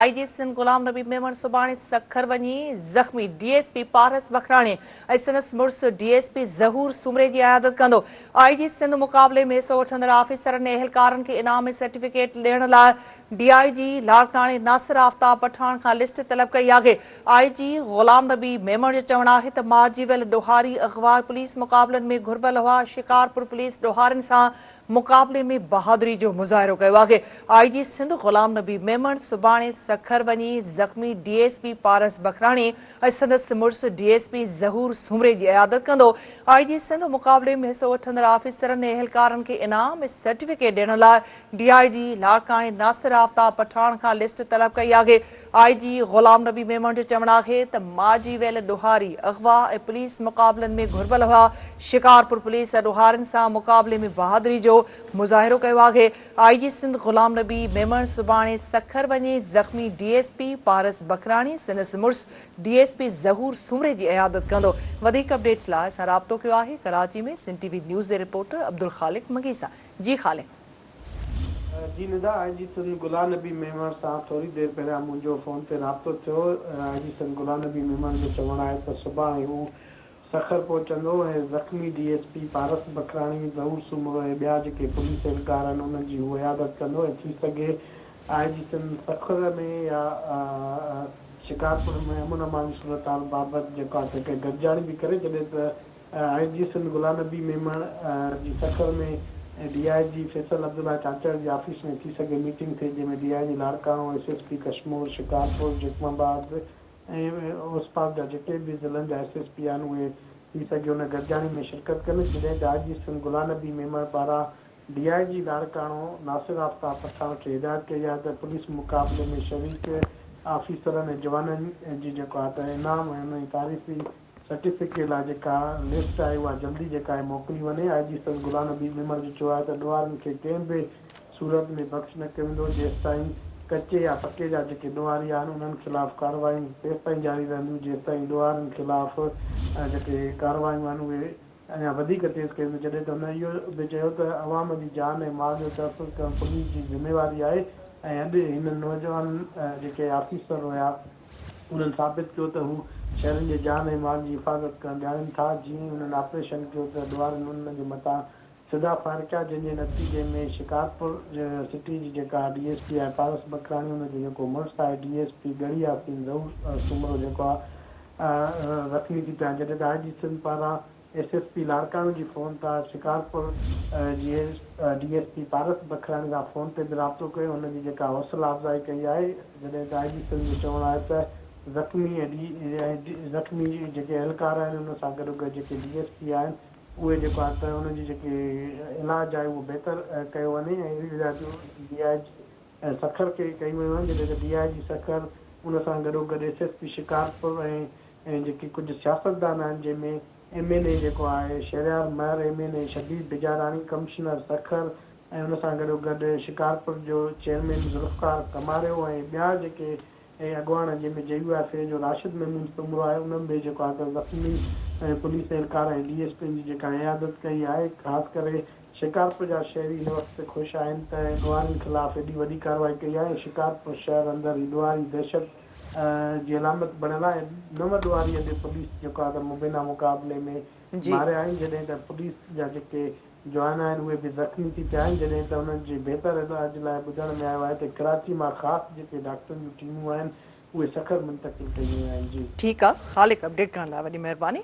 آء جي سنڌ غلام نبي ميمڻ سڀاڻي سکر وڃي زخمي D S P Paras Bakhrani ۽ سندس مڙس ڊي ايس پي ظهور سومري جي عيادت ڪندو. آء جي سنڌ مقابلي ۾ حصو وٺندڙ آفيسرن ۽ اهلڪارن کي انعام ۽ سرٽيفڪيٽ ڏيڻ لاء ڊي I جي لاڙڪاڻي ناصر آفتاب پٺاڻ کان لسٽ طلب ڪئي آهي. آء جي غلام نبي ميمڻ جو چوڻ آهي ته مارجي ويل ڏوهاري اغوا ۽ پوليس مقابلن ۾ گهربل هئا، شڪارپور پوليس ڏوهارين سان مقابلي ۾ بهادري جو مظاهرو ڪيو آهي. آء جي سنڌ غلام نبي ميمڻ سڀاڻي سکر وڃي زخمي D S P Paras Bakhrani ۽ سندس مڙس ڊي ايس پي ظهور سومري جي عيادت ڪندو. آء جي سنڌ مقابلي ۾ حصو وٺندڙ آفيسرن ۽ اهلڪارن کي انعام ۽ سرٽيفڪيٽ ڏيڻ لاء ڊي I جي لاڙڪاڻي ناصر آفتاب پٺاڻ کان لسٽ طلب ڪئي آهي. آء جي غلام نبي ميمڻ جو چوڻ آهي ته مارجي ويل ڏوهاري اغوا ۽ پوليس مقابلن ۾ گهربل هئا، شڪارپور پوليس ڏوهارين سان مقابلي ۾ بهادري جو مظاهرو ڪيو آهي، آء جي سنڌ غلام نبي ميمڻ سڀاڻي سکر وڃي زخمي D S P Paras Bakhrani سندس مڙس ڊي ايس پي ظهور سومري جي عيادت ڪندو. وڌيڪ اپڊيٽس لاء اسان رابطو ڪيو آهي ڪراچي ۾ سنڌ ٽي وي نيوز جي رپورٽر عبدالخالق منگي سان جي خالق. جي ندا، آء جي سنڌ غلام نبي ميمڻ سان ٿوري دير پهريان منهنجو فون تي رابطو ٿيو. آء جي سنڌ غلام نبي ميمڻ جو چوڻ آهي ته سڀاڻي هو سکر پهچندو ۽ زخمي D S P Paras Bakhrani, Zahoor Soomro ۽ ٻيا جيڪي پوليس اهلڪار آهن انهن جي هو عيادت ڪندو ۽ ٿي سگهي آء جي سنڌ سکر ۾ يا شڪارپور ۾ امن امان جي صورتحال بابت جيڪو آهي ته گڏجاڻي به ڪري جڏهن ته آء جي سنڌ غلام نبي ميمڻ جي سکر ۾ ڊي I جي فيصل عبدالله چاچڙ جي آفيس ۾ ٿي سگهي ميٽنگ ٿئي جنهن ۾ ڊي I جي Larkana, S S P Kashmore, Shikarpur, Jacob آباد ۽ اوس پاس جا جيڪي به ضلعن جا ايس ايس پي آهن اهي ٿي سگهي ان گڏجاڻي ۾ شرڪت ڪن جڏهن ته آء جي سنڌ غلام نبي ميمڻ پاران ڊي I جي لاڙڪاڻو ناصر آفتاب پٺاڻ کي هدايت ڪئي آهي ته پوليس مقابلي ۾ شريڪ آفيسرن ۽ جوانن جي جيڪو آهي ته انعام ۽ انهن جي تعريفي سرٽيفڪيٽ لاء جيڪا لسٽ آهي اها جلدي جيڪا آهي موڪلي وڃي. آء جي سنڌ غلام نبي ميمڻ جو چيو آهي ته ڏوهارين کي ڪنهن به صورت ۾ بخش نه ڪيو ويندو جيستائين ڪچي يا پڪي جا جيڪي ڏوهاري آهن انهن خلاف ڪارروايون تيستائين جاري رهنديون جيستائين ڏوهارين خلاف جيڪي ڪارروايون آهن اهي اڃا وڌيڪ تيز ڪيون وينديون جڏهن ته هن اهو به چيو ته عوام جي جان ۽ مال جو تحفظ ڪرڻ پوليس جي ذميواري آهي ۽ اڄ هنن نوجوان جيڪي آفيسر هيا انهن ثابت ڪيو ته هو شهرين جي جان ۽ مال جي حفاظت ڪرڻ ڄاڻين ٿا جيئن ئي انهن آپريشن ڪيو ته ڏوهارين انهن جي مٿان سڌا فائر ڪيا جنهن جي نتيجي ۾ شڪارپور سٽي جي جيڪا ڊي ايس پي آهي پارس بکراڻي ان جو جيڪو مڙس آهي D S P Garhi Yasin Zahoor Soomro جيڪو آهي زخمي ٿي پيا آهن جڏهن ته آء جي سنڌ پاران ايس ايس پي لاڙڪاڻو جي فون تان شڪارپور جي D S P Paras Bakhrani سان فون تي به رابطو ڪيو هن جي جيڪا حوصلا افزائي ڪئي آهي جڏهن ته آء جي سنڌ جو چوڻ آهي ته زخمي ۽ زخمي جيڪي اهلڪار آهن ان سان گڏوگڏ جيڪي ڊي ايس پي آهن اهي جيڪو آهي ته انهن جي جيڪي علاج آهي اهو بهتر ڪيو وڃي ۽ اهڙيون هدايتون ڊي I جي سکر کي ڪيون ويون آهن جڏهن ته ڊي I جي سکر ان سان گڏوگڏ ايس ايس پي شڪارپور ۽ ۽ جيڪي ڪجهه سياستدان آهن جنهن ۾ ايم اين اي جيڪو آهي Shehryar Mahar M N A Shabbir Bijarani commissioner Sukkur ۽ ان سان گڏو گڏ شڪارپور جو چيئرمين ذوالفقار ڪماريو ۽ ٻيا جيڪي اڳواڻ جنهن ۾ جي يو آء اي جو راشد محمود سومرو آهي انهن به جيڪو آهي ته زخمي ۽ پوليس اهلڪار ۽ ڊي ايس پين جي جيڪا عيادت ڪئي آهي خاص ڪري شڪارپور جا شهري هن وقت خوش آهن ته ڏوهارين خلاف ايڏي وڏي ڪارروائي ڪئي آهي ۽ شڪارپور شهر اندر هي ڏوهاري دهشت جي علامت بڻيل آهي ۽ نو ڏوهاري اڄ پوليس جيڪو آهي ته مبينا مقابلي ۾ ماريا آهن جڏهن ته پوليس جا جيڪي جوان آهن اهي به زخمي ٿي پيا آهن جڏهن ته انهن جي بهتر علاج لاء ٻڌڻ ۾ آيو آهي ته ڪراچي مان خاص جيڪي ڊاڪٽرن جون ٽيمون آهن اهي سکر منتقل ڪيون ويون آهن جي. ٺيڪ آ خالق اپڊيٽ ڪرڻ لاء وڏي مهرباني.